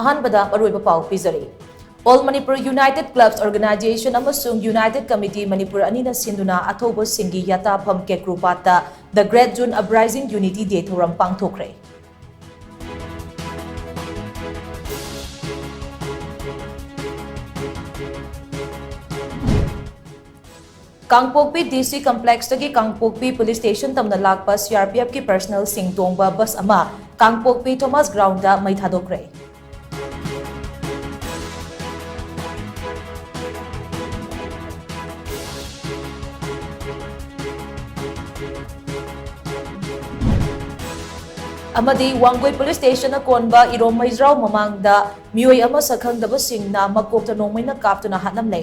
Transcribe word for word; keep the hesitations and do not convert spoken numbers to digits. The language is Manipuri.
ꯑꯍꯥꯟꯕꯗ ꯃꯔꯨꯑꯣꯏꯕ ꯄꯥꯎ ꯄꯤꯖꯔꯤ꯫ All Manipur United Clubs Organization ꯑꯃꯁꯨꯡ United Committee ꯃꯅꯤꯄꯨꯔ ꯑꯅꯤꯅ ꯁꯤꯟꯗꯨꯅ ꯑꯊꯧꯕꯁꯤꯡꯒꯤ ꯌꯥꯇꯥꯐꯝ ꯀꯦꯀ꯭ꯔꯨꯄꯥꯠꯇ The Great June Uprising Unity Day ꯊꯧꯔꯝ ꯄꯥꯡꯊꯣꯛꯈ꯭ꯔꯦ꯫ ꯀꯥꯡꯄꯣꯛꯄꯤ D C Complexꯇꯒꯤ ꯀꯥꯡꯄꯣꯛꯄꯤ Police Station ꯇꯝꯅ ꯂꯥꯛꯄ C R P Fꯀꯤ personnelꯁꯤꯡ ꯇꯣꯡꯕ bus ꯑꯃ ꯀꯥꯡꯄꯣꯛꯄꯤ Thomas Groundꯗ ꯃꯩ ꯊꯥꯗꯣꯛꯈ꯭ꯔꯦ꯫ ꯑꯃꯗꯤ ꯋꯥꯡꯒꯣꯏ Police Stationꯅ ꯀꯣꯟꯕ ꯏꯔꯣꯝ ꯃꯩꯖ꯭ꯔꯥꯎ ꯃꯃꯥꯡꯗ ꯃꯤꯑꯣꯏ ꯑꯃ ꯁꯛꯈꯪꯗꯕꯁꯤꯡꯅ ꯃꯀꯣꯛꯇ ꯅꯣꯡꯃꯩꯅ ꯀꯥꯞꯇꯨꯅ ꯍꯥꯠꯂꯝꯂꯦ꯫